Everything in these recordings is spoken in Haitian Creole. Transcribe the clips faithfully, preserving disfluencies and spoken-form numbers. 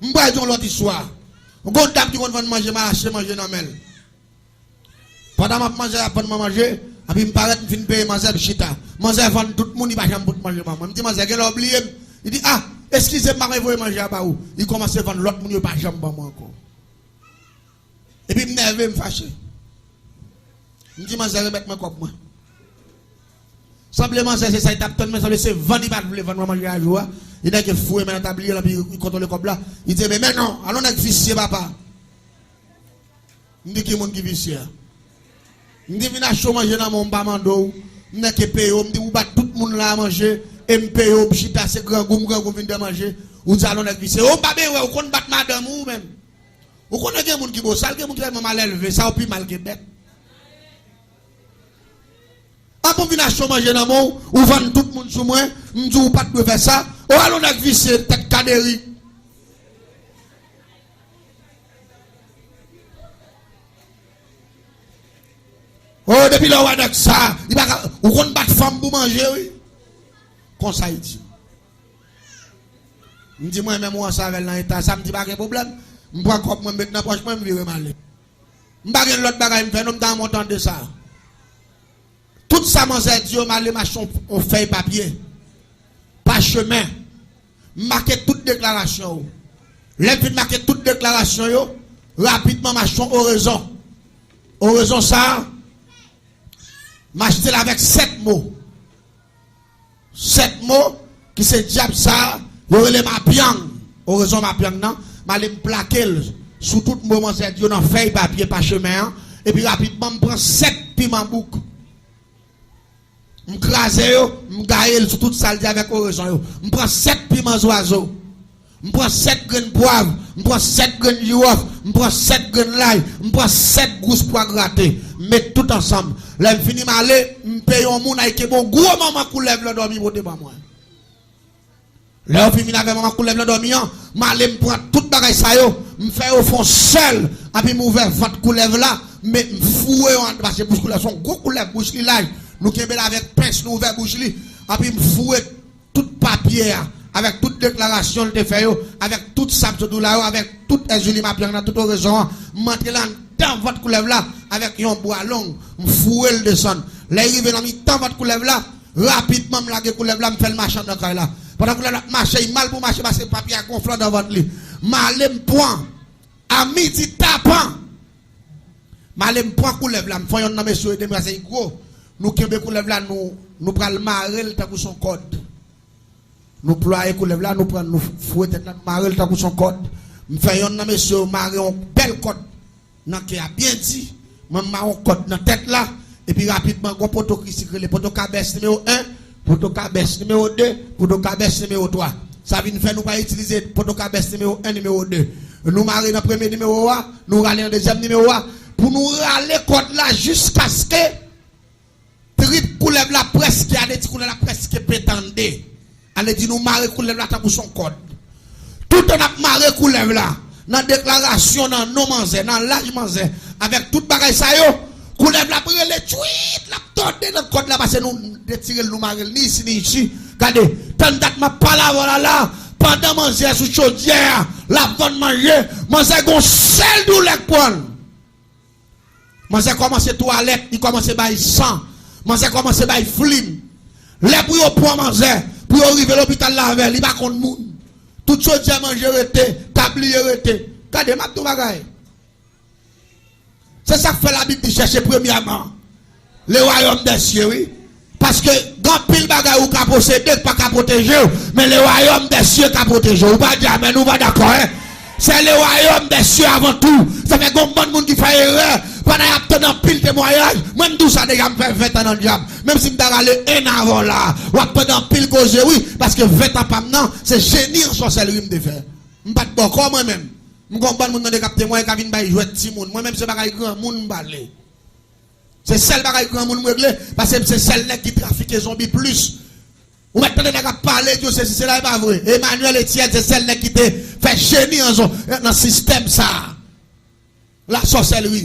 M pral di yon lòt istwa. Gon dam ki konn vann manje, m al achte manje nan men l. Pandan m ap manje, y ap vann mwen manje, epi m parèt, m fin peye manzè, m chita. Manzè vann tout moun, li pa janm pot manje ban mwen. M di, "Manzè, genlè w bliye m." Li di, "A, eskize m, m pa konn voye manje a ba ou." Li kòmanse vann lòt moun, yo pa janm ban mwen ankò. Epi m nève, m fache. M di, "Manzè, remèt mwen kòb mwen." Sanble manzè se sa li t ap tann, men sanble se vann li pa t vle vann mwen manje a jou a. Li nèk foure men nan tabliye l, epi li kontwole kòb la. Li di, "Men, men non, alon nèg visye, papa." M di, "Ki moun ki visye a?" M di, "Vin achte w manje nan men w, m pa mande w. M nèk peye w." M di, "Ou bat tout moun la a manje, e m peye w, m chita, se grangou, m grangou, m vin de manje. Ou di alon nèg visye. O, m pa benyen wè, ou konn bat madanm ou, ou menm. Ou konnen gen moun ki bosal, gen moun ki tèlman malelve, sa yo pi mal ke bèt." Apre w vin achte w manje nan men w, ou vann tout moun sou mwen, m di w ou pa t dwe fè sa. O, alon nèg visye, tèt kaderi. O, depi lè w wè nèg sa, li pa ka, ou konn bat fanm pou manje, wi. Konsa li di. M di, "Mwen menm, ou ansanm avè l nan eta sa?" M di, "Pa gen pwoblèm." M pran kòb mwen, m met nan pòch mwen, m vire m ale. M pa gen lòt bagay m fè, non, m ta renmen w tande sa. Tout sa manzè di yo, m ale m achte yon, yon fèy papye, pachemen. M make tout deklarasyon yo. Lè m fin make tout deklarasyon yo, rapidman, m achte yon orezon. Orezon sa a, m achte l avèk sèt mo. Sèt mo ki se dyab sa a, yo rele mapyang. Orezon mapyang nan, m ale m plake l sou tout mo manzè di yo nan fèy papye pachemen an, epi rapidman m pran sèt piman bouk. M kraze yo, m gaye l sou tout sa l di avèk orezon yo. M pran sèt piman zwazo. M pran sèt grenn pwav, m pran sèt grenn jiwòf, m pran sèt grenn lay, m pran sèt gous pwa grate, m met tout ansanm. Lè m fini m ale, m peye yon moun, ay kenbe yon gwo manman koulèv landòmi pote ban mwen. Lè yo fin vin avè manman koulèv landòmi an, m ale m pran tout bagay sa yo, m fè yo fè yon sèl, epi m ouvè vant koulèv la, m met, m foure yo anndan, paske bouch koulèv se yon gwo koulèv, bouch li laj. Nou kenbe l avèk pens, nou ouvè bouch li, epi m foure tout papye a, avèk tout deklarasyon l te fè yo, avèk tout sa m sot di w la yo, avèk tout èzili mapyang nan, tout orezon an, m antre l anndan vant koulèv la avèk yon bwa long, m foure l desann. Lè l rive nan mitan vant koulèv la, rapidman m lage koulèv la, m fè l mache anndan kay la. Pandan koulèv la ap mache, li mal pou mache paske papye a gonfle anndan vant li. M ale m pran, a midi tapan, m ale m pran koulèv la, m fè yonn nan mesye yo ede m, paske li gwo. Nou kenbe koulèv la, nou, nou pral mare l tankou se yon kòd. Nou plwaye koulèv la, nou pran, nou foure tèt la, nou mare l tankou se yon kòd. M fè yonn nan mesye yo mare yon bèl kòd nan ke a byen di. Mwen, m mare yon kòd nan tèt la, epi rapidman, gon poto ki sikile, poto kabès nimewo en, poto kabès nimewo de, poto kabès nimewo twa. Sa vin fè nou pa itilize poto kabès nimewo en, nimewo de. Nou mare nan premye nimewo a, nou rale nan dezyèm nimewo a, pou nou rale kòd la jiskaske trip koulèv la prèske, ale di koulèv la prèske pete an de. Ale di nou mare koulèv la tankou se yon kòd. Toutan n ap mare koulèv la, nan deklarasyon, nan non manzè, nan laj manzè, avèk tout bagay sa yo, koulèv la ap rele tchwit, l ap tòde nan kòd la, paske nou detire l, nou mare l ni isi, ni isi. Gade, tann dat m ap pale avè w la, la, pandan manzè sou chodyè a, l ap vann manje, manzè gon sèl doulè k pran l. Manzè kòmanse twalèt, li kòmanse bay san. Manzè kòmanse bay flim. Lè pou yo pran manzè, pou yo rive lopital la avè l, li pa konn moun. Tout chodyè manje rete, tabliye rete. Gade, m ap di w bagay. Se sa k fè Labib di, chèche premyèman le royaume des cieux, wi. Paske gen anpil bagay ou ka posede k pa ka pwoteje w, men le royaume des cieux ka pwoteje w. Ou pa di amèn, ou pa dakò, en? Se le royaume des cieux avan tou. Sa fè gen yon bann moun ki fè erè pandan y ap tann anpil temwayaj. Mwen, m di w sa deja, m fè ven tan nan dyab. Menm si m ta rale en avan w la, w ap tann anpil koze, wi, paske ven tan pa m nan, se jeni an sòsèlri m te fè. M pa t bòkò, mwen menm. M gen yon bann moun tande k ap temwaye, k ap vin bay jwèt timoun. Mwen menm, se bagay granmoun m pale. Se sèl bagay granmoun m regle, paske m se sèl nèg ki trafike zonbi plis. Ou mèt tande nèg ap pale, di yo sesi, sela, e pa vre. Emmanuel Etienne se sèl nèg ki te fè jeni an zon, nan sistèm sa a. Lasòsèlri.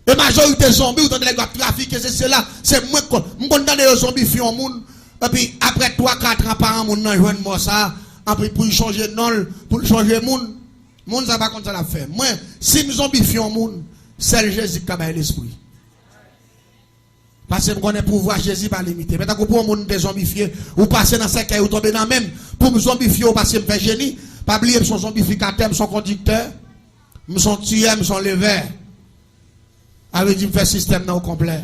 E majorite zonbi, ou tande nèg yo ap trafike, sesi, sela, se mwen k konn. M konn tande yo zonbifye yon moun, epi apre twa, kat an, paran moun nan jwenn mò sa a, epi pou l chonje non l, pou l chonje moun. Moun sa pa konn sa l ap fè. Mwen, si m zonbifye yon moun, sèl Jezi ki ka bay lespri. Paske m konnen pouvwa Jezi pa limite. Men tankou pou yon moun te zonbifye, ou pase nan sèkèy, ou tonbe nan men m. Pou m zonbifye w paske m fè jeni, pa bliye m se yon zonbifikatè, m se yon kondiktè, m se yon tiyè, m se yon levè. Sa vle di m fè sistèm nan okonplè.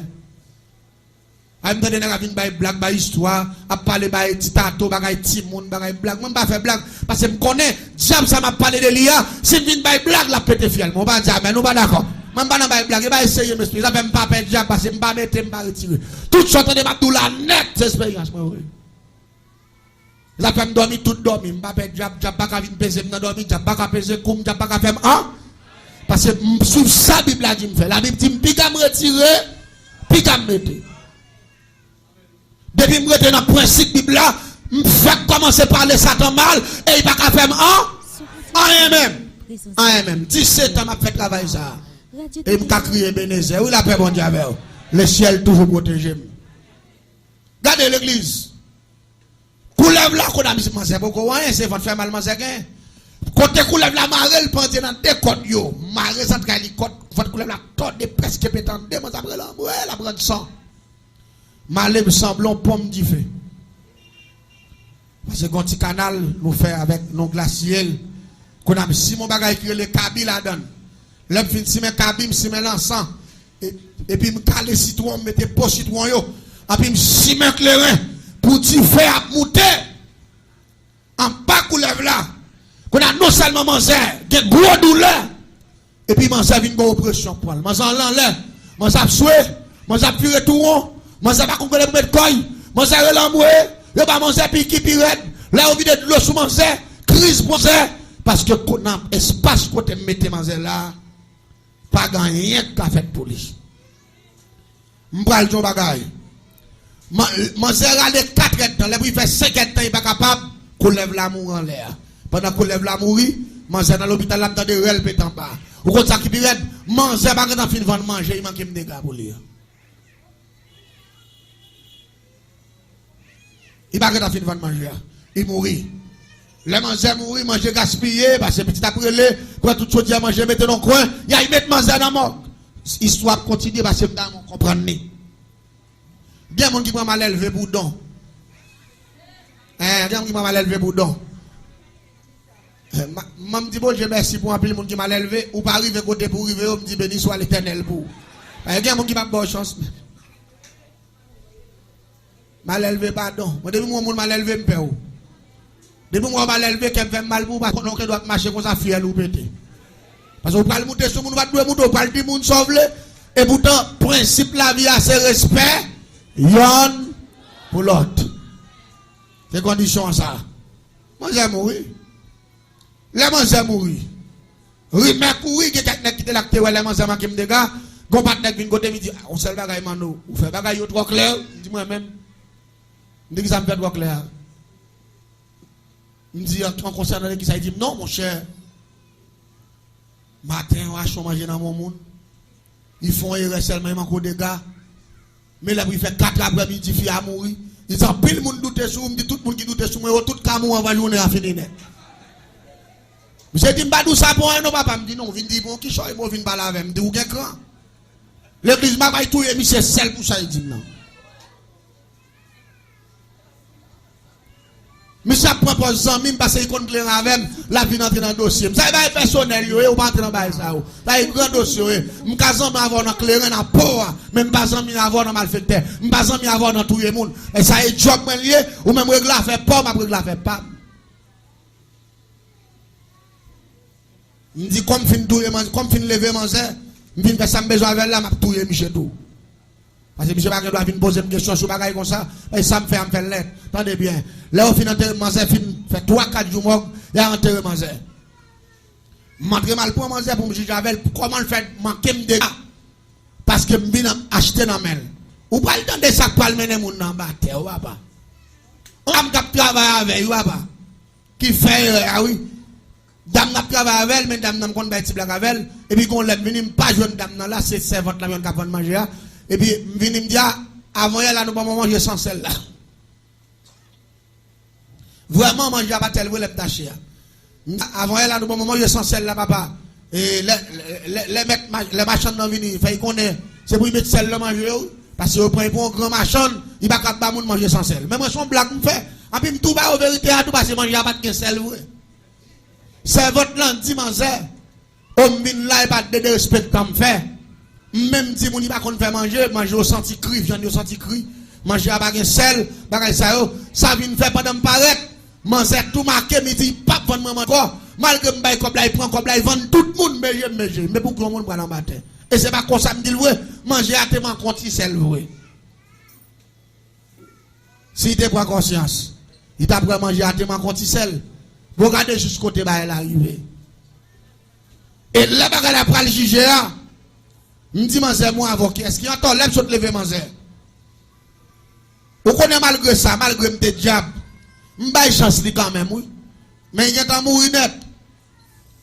Ay, m tande nèg ap vin bay blag, bay istwa, ap pale bay ti tato, bagay timoun, bagay blag. Mwen, m pa fè blag, paske m konnen dyab sa m ap pale de li a, si m vin bay blag, l ap pete fyèl mwen. Ou pa di amèn, ou pa dakò. Mwen, m pa nan bay blag, e bay serye m esplike. Sa fè m pa pè dyab, paske m pa mete, m pa retire. Tout sa w tande m ap di w la nèt, se esperyans mwen, wi. Sa fè m dòmi tout dòmi. M pa pè dyab, dyab pa ka vin peze m nan dòmi, dyab pa ka peze kou m, dyab pa ka fè m an. Paske m swiv sa Bib la di m fè. Labib di m piga m retire, piga m mete. Depi m rete nan prensip Bib la, m fèk kòmanse pale Satan mal e li pa ka fè m an, anyen menm. Anyen menm. Disèt an m ap fè travay sa a. E m ka kriye Ebenezè. Wi, lapè Bondye avè w. Lesyèl toujou pwoteje m. Gade legliz. Koulèv la, kounye a misye manzè poko wè anyen, se vant fè mal manzè gen. Kote koulèv la mare l, pandye nan de kòd yo. Mare zantray li, kòd, vant koulèv la tòde, prèske pete an de, manzè ap rele anmwe, l ap rann san. M ale m sanble yon ponm dife. Paske gon ti kanal nou fè avèk non glasye l. Kounye a m simen yon bagay ki rele kabi ladan l. Lè m fin simen kabi, m simen lansan. E, epi m kale sitwon, m mete po sitwon yo. Epi m simen kleren pou dife ap moute anba koulèv la. Kounye a non sèlman manzè gen gwo doulè, epi manzè vin gen opresyon pran l. Manzè anlè, manzè ap swe, manzè ap vire tou won, manzè pa konn kote pou met kò l, manzè rele anmwe, yo ba manzè piki pi rèd. Lè yo vide dlo sou manzè, kriz manzè, paske ko-, nan espas kote m mete manzè la, pa gen anyen k ka fèt pou li. M pral di yon bagay. Man-, manzè rale kat èdtan, lè pou li fè senk èdtan, li pa kapab, koulèv la mouri anlè a. Pandan koulèv la mouri, manzè nan lopital la, m tande rèl pete anba. Ou konn sa ki pi rèd? Manzè pa gentan fin vann manje, li manke m dega pou li. Li pa gentan fin vann manje a. Li mouri. Lè manzè mouri, manje gaspiye, paske pitit ap rele, pran tout chodyè manje, mete nan kwen, y al met manzè nan mòg. Istwa ap kontinye, paske m ta renmen w konprann li. Gen moun ki pran malelve pou don. Hein, gen moun ki pran malelve pou don. Eh, ma-, man m di Bondye mèsi pou anpil moun ki malelve, ou pa rive kote pou rive yo, m di beni swa Letènèl pou ou. Paske gen moun ki p ap ba w chans menm. Malelve pa don. Mwen, depi m wè yon moun malelve, m pè w. Depi m wè w malelve, kè m fè m mal pou ou, paske konnen w gen dwa ap mache konsa, fyèl ou pete. Paske w pral moute sou moun ou pa t dwe moute, w pral di moun sa w vle. Epoutan, prensip lavi a se respè yonn pou lòt. Se kondisyon an sa. Manzè mouri. Lè manzè mouri, rimè kouri, gen kèk nèg ki te la ki te wè lè manzè manke m dega, gon patnè k vin kote m, li di, "Ah, yon sèl bagay, Manno, ou fè bagay yo twò klè." M di, "Mwen menm?" M di, "Kisa m fè twò klè a?" M di, "An, an konsènan legliz sa?" Li di m, "Non, monchè, maten, yo achte yon manje nan men yon moun, li fè yon erè sèlman, li manke w dega." Men lè pou li fè kat aprè midi, fi a mouri. Li di, "Anpil moun doute sou ou." M di, "Tout moun ki doute sou mwen yo, tout ka mouri anvan jounen an fini nèt." Misye di, "M pa di w sa pou anyen non, papa." M di, "Non, w vin di pou yon kichòy, men w vin pale avè m." M di, "Ou gen kran." Legliz m pa bay touye misye sèl pou sa li di m nan. Misye ap pran pòz zanmi m paske li konn kleren avè m, l ap vin antre nan dosye m. Sa e bagay pèsonèl yo ye, ou pa antre nan bagay sa yo. Sa e gran dosye yo ye. M ka zanmi avè w nan kleren, nan po a, men m pa zanmi avè w nan malfektè. M pa zanmi avè w nan touye moun. E sa e djòb mwen l ye, ou menm regle afè pa w, m ap regle afè pa m. M di, kòm fin touye manzè, kòm fin leve manzè, m fin fè sa m bezwen avè l la, m ap touye misye tou. Paske misye pa gen dwa vin poze m kesyon sou bagay konsa, paske sa m fè a, m fè l nèt. Tande byen. Lè yo fin antere manzè, fin fè twa, kat jou mòg, y a antere manzè. M antre m al pran manzè pou m jije avè l, pou kòman l fè manke m dega, paske m vin achte nan men l. Ou pral tande sa k pral mennen moun nan anba tè, wi papa. Yon dam k ap travay avè l, wi papa, ki fè erè a, wi. Dam nan ap travay avè l, men dam nan m konn bay ti blag avè l. Epi gon lè m vini, m pa jwenn dam nan la, se sèvant la m jwenn k ap vann manje a. Epi m vini, m di, "A, avan yè la, nou ban mwen manje san sèl la." Vrèman, manje a pa tèl vre lè m t achte a. Avan yè la, nou ban mwen manje san sèl la, papa. E lè, lè, lè, lè mèt ma-, lè machann nan vini, fè y konnen se pou y met sèl nan manje yo, paske yo pran y pou yon gran machann, y pa ka ap ba moun manje san sèl. Men mwen, se yon blag m fè. Anpi m tou ba yo verite a tou, paske manje a pa t gen sèl vre. Sèvant lan di manzè, o, m vin la, e pa de derespektan m fè. M menm di moun, y pa konn fè manje, manje yo santi kri, vyann yo santi kri, manje a pa gen sèl, bagay sa yo. Sa vin fè, pandan m parèt, manzè tou make m, li di y p ap vann mwen ankò. Malgre m bay kòb la, y pran kòb la, y vann tout moun, beje m beje. Men pou ki yon moun pral anba tè? E se pa konsa m di l vre, manje a te manke yon ti sèl vre. Si y te pran konsyans, y t ap wè manje a te manke yon ti sèl. Bon, gade jis kote bagay la rive. E lè bagay la pral jije a, m di manzè, mwen avè w, kiyès ki antò? Lè m sot leve manzè, ou konnen, malgre sa, malgre m te dyab, m bay chans li kanmenm, wi. Men li gentan mouri nèt.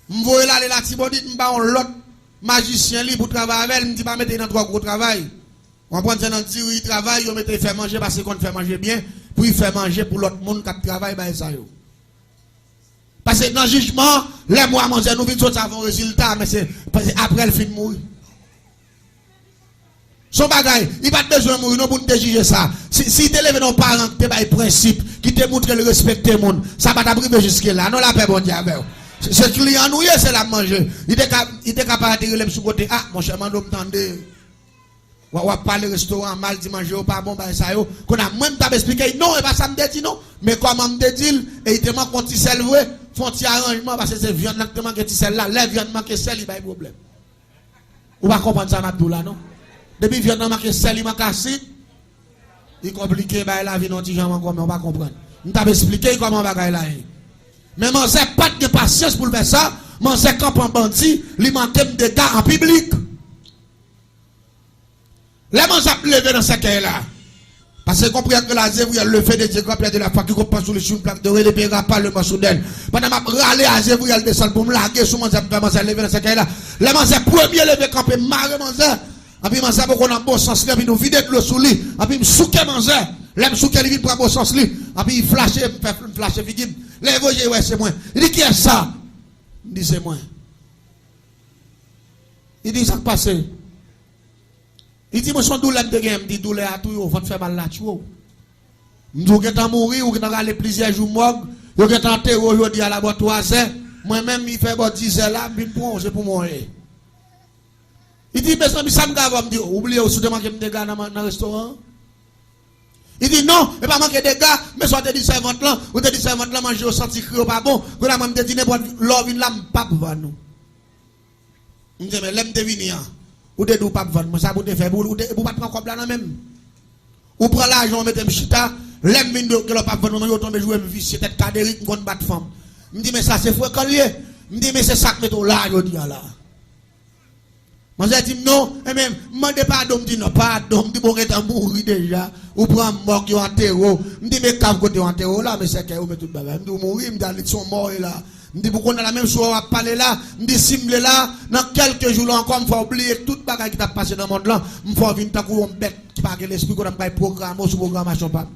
M voye l ale Latibonit, m ba yon lòt majisyen li pou travay avè l, m di pa mete l nan twò gwo travay. W konprann, se nan diri y travay, yo mete y fè manje, paske l konn fè manje byen, pou y fè manje pou lòt moun k ap travay, bagay sa yo. Paske nan jijman, lè mwen a manzè nou vin sot, sa fè yon rezilta, men se, se apre l fin mouri. Se yon bagay, li pa t bezwen mouri non pou n te jije sa. Si, si l te leve nan yon paran ki te bay prensip, ki te montre l respekte moun, sa pa t ap rive jiske la. Non, lapè Bondye avè w. Se, se kliyan nou ye, se la m manje. Li te ka, li te ka parèt rele m sou kote, a, monchè, mande w m tande. W, w ap pale restoran an mal, di manje yo pa bon, bagay sa yo. Kounye a, mwen, m t ap esplike l, non, e pa sa m te di, non. Men kòman m te di l, e li te manke yon ti sèl vre, fè yon ti aranjman, paske se vyann nan ki te manke ti sèl la. Lè vyann manke sèl, li bay pwoblèm. Ou pa konprann sa m ap di w la, non. Depi vyann nan manke sèl, li manke asid, li konplike, bagay la vin yon ti jan ankò, men ou pa konprann. M t ap esplike l kòman bagay la ye. Men manzè pa t gen pasyans pou l fè sa, manzè kanpe an bandi, li manke m dega an piblik. Lè manzè ap leve nan sèkèy la, paske konprann ke la Zévriel, le feu de Dieu, grand pierre de la foi, quiconque prend sous lui sur une plaque dorée, l'épée rapa le mort sous d'elle. Pandan m ap rale a Zévriel desann pou m lage sou manzè, pou fè manzè leve nan sèkèy la. Lè manzè premye leve kanpe, m mare manzè. Anpi manzè poko nan bon sans li, anpi nou vide dlo sou li. Anpi m souke manzè. Lè m souke li vin pran bon sans li. Anpi li flache, m fè m flache figi m. Lè l voye je l wè se mwen. Li di, kiyès sa? M di, se mwen. Li di, sa k pase? Li di, mwen, se yon doulè m te genyen. M di, doulè a touye w, vant fè mal la tchwe w. M di, ou gentan mouri, ou gentan rale plizyè jou mòg, yo gentan antere w jodi a la bò twazè. Mwen menm, li fè bò dizè la, m vin pran w, se pou mwen w ye. Li di, mezanmi, sa m ka fè w? M di, ou bliye w si w te manke m dega nan, nan restoran an? Li di, non, e pa manke dega, men sa w te di sèvant lan, ou te di sèvant lan manje yo santi kri yo pa bon. Kounye a mwen, m te di, nenpòt lè w vin la, m p ap vann ou. M di, men lè m te vini an, ou te di w p ap vann mwen, sa pou w te fè pou ou, ou te, epi w pa t pran kòb la nan men m. Ou pran lajan, ou mete m chita, lè m vin di w ke lè w p ap vann mwen, ou tonbe joure m visye, tèt kaderik, m konn bat fanm. M di, men sa se frekan l ye. M di, men se sa k mete w la jodi a la. Manzè di m non, ebyen, m mande padon, m di non, padon, m di bon, w gentan mouri deja, ou pran mòg, yo antere w. M di, men kav kote yo antere w la, men sèkèy yo, men tout bagay. M di, ou mouri, m di, a li se yon mò w ye la. M di, pou kounye a la, menm si w ap pale la, m di, si m vle la, nan kèlke jou la ankò, m fè w bliye tout bagay ki t ap pase nan mond lan, m fè w vin tankou yon bèt ki pa gen lespri, kounye a m pral pwograme w sou pwogramasyon pa m.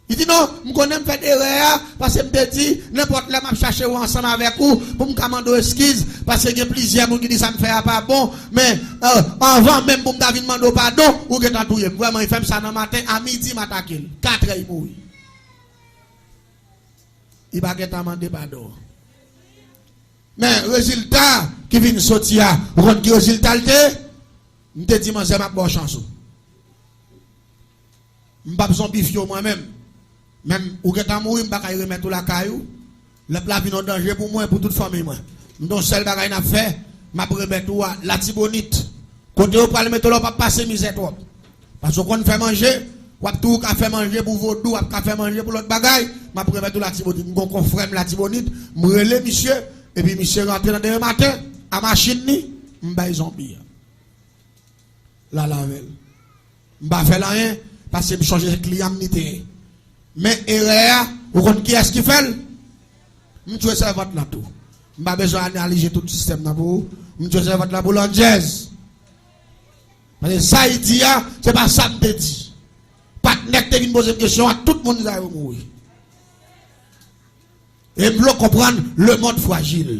Li di, non, m konnen m fè erè a, paske m te di, nenpòt lè m ap chache w ansanm avèk ou, pou m ka mande w eskiz, paske gen plizyè moun ki di sa m fè a pa bon, men, euh, anvan menm pou m ta vin mande w padon, ou gentan touye m. Vrèman, li fè m sa nan maten, a midi, m atake l. Katrè, li mouri. Li pa gentan mande padon. Men, rezilta ki vin soti a, ou konn ki rezilta l te? M te di, manzè, m ap ba w chans ou. M p ap zonbifye w mwen menm. Menm ou gentan mouri, m pa kay remèt ou lakay ou. Lè la vin yon danje pou mwen, pou tout fanmi mwen. M di yon sèl bagay n ap fè, m ap remèt ou a Latibonit. Kote yo pral mete w la, w p ap pase mizè twòp. Paske w konn fè manje, w ap toujou ka fè manje pou vodou, w ap ka fè manje pou lòt bagay, m ap remèt ou Latibonit. M gen yon konfrè m Latibonit, m rele misye, epi misye rantre nan demen maten, a machin li, m bay zonbi a. L al avè l. M pa fè l anyen, paske m chonje se kliyan m li te ye. Men erè a, ou konn kiyès ki fè l? M tchwe sèvant lan tou. M pa bezwen analize tout sistèm nan pou ou. M tchwe sèvant lan pou landjèz. Paske sa li di a, se pa sa m te di. Patnè k te vin poze m kesyon an, tout moun sa yo mouri. E m vle w konprann, lemonn frajil.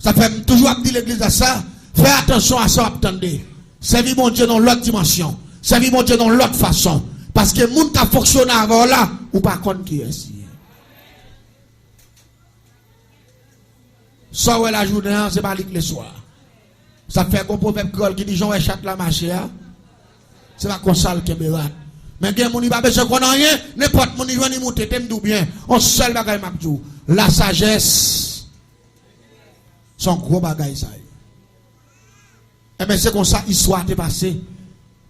Sa fè m toujou ap di legliz la sa, fè atansyon a sa w ap tande. Sèvi Bondye nan yon lòt dimansyon. Sèvi Bondye nan yon lòt fason. Paske moun k ap fonksyone avè w la, ou pa konn kiyès li ye. Sa w wè lajounen an, se pa li k leswa. Sa fè gon pwovèb kreyòl ki di, jan w wè chat la mache a, se pa konsa l kenbe rat. Men gen moun, li pa bezwen konn anyen, nenpòt moun li jwenn, li moute, te m di w byen, yon sèl bagay m ap di w, lasajès, se yon gwo bagay sa ye. Enben, se konsa istwa a te pase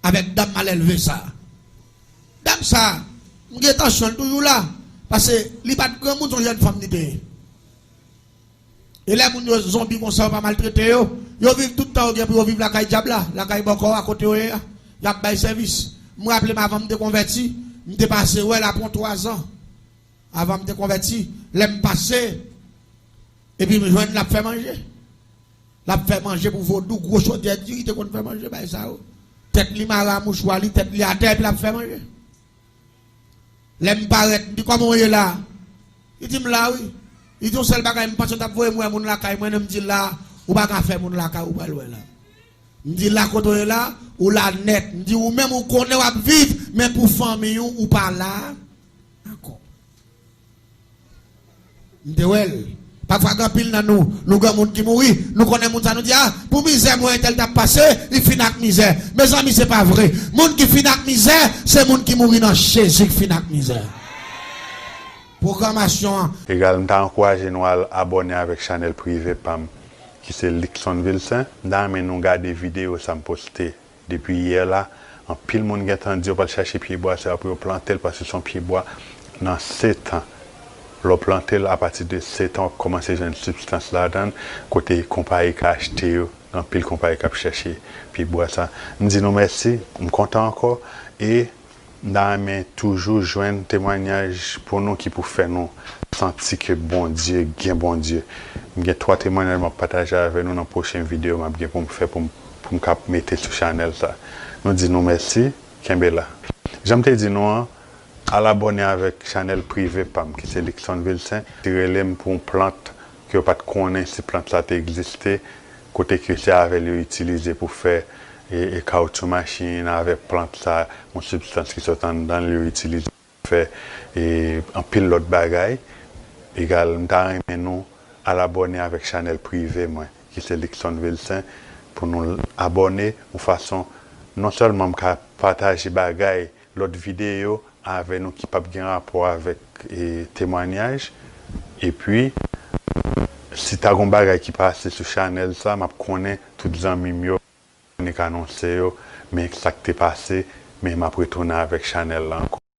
avèk dam malelve sa a. Dam sa a, m gen tansyon l toujou la, paske li pa t granmoun, se yon jèn fanm li te ye. E lè moun yo zonbi konsa, yo pa maltrete yo, yo viv tout tan yo gen pou yo viv lakay dyab la, lakay bòkò a kote yo ye a. Y ap bay sèvis. M raple m avan m te konvèti, m te pase wè l apre yon twa zan. Avan m te konvèti, lè m pase, epi m jwenn l ap fè manje. L ap fè manje pou vodou, gwo chodyè diri te konn fè manje, bay sa yo. Tèt li mare a mouchwa, li tèt li atè, epi l ap fè manje. Lè m parèt, m di, "Kòman w ye la?" Li di m, "La wi." Li di, "Yon sèl bagay, m panse w t ap voye m wè moun lakay mwen, men m di la, ou pa ka fè moun lakay ou pral wè la." M di, "La kote w ye la, ou la nèt." M di, "Ou menm, ou konnen w ap viv, men pou fanmi w, ou pa la ankò." M te wè l. Pafwa, gen anpil nan nou, nou gen moun ki mouri, nou konnen moun sa, nou di, "A, pou mizè mwen entèl t ap pase, li fin ak mizè." Mezanmi, se pa vre. Moun ki fin ak mizè, se moun ki mouri nan Jezi k fin ak mizè. Pwogramasyon an. Egal, m ta ankouraje nou al abòne avèk chanèl prive pa m, ki se Luckson Vilsaint. M ta renmen nou gade videyo sa m poste depi yè la. Anpil moun gentan di yo pral chache pyebwa sa yo pou yo plante l, paske se yon pyebwa nan setan. Lè w plante l, apati de setan, w ap kòmanse jwenn sibstans ladan l, kote konpayi ka achte yo. Gen anpil konpayi k ap chache pyebwa sa. M di nou mèsi, m kontan ankò, e m ta renmen toujou jwenn temwanyaj pou nou ki pou fè nou santi ke Bondye gen Bondye. M gen twa temwanyaj m ap pataje avè nou nan pwochen videyo m ap gen pou m fè pou m, pou m ka mete sou chanèl sa. Nou di nou mèsi, kenbe la. Jan m te di nou an, al abòne avèk chanèl prive pa m ki se Luckson Vilsaint. Li rele m pou yon plant ke yo pa t konnen si plant sa te egziste, kote ke se avè l yo itilize pou fè, e, e kawotchou machin avèk plant sa, yon sibstans ki sot anndan l yo itilize pou fè, e, anpil lòt bagay. Egal, m ta renmen nou al abòne avèk chanèl prive mwen, ki se Luckson Vilsaint, pou nou abòne, yon fason non sèlman m ka pataje bagay, lòt videyo avè nou ki p ap gen rapò avèk, e, temwanyaj. Epi, si ta gon bagay ki pase sou chanèl sa, m ap konnen tout zanmi m yo, annik anonse yo, men sa k te pase, men m ap retounen avèk chanèl la ankò.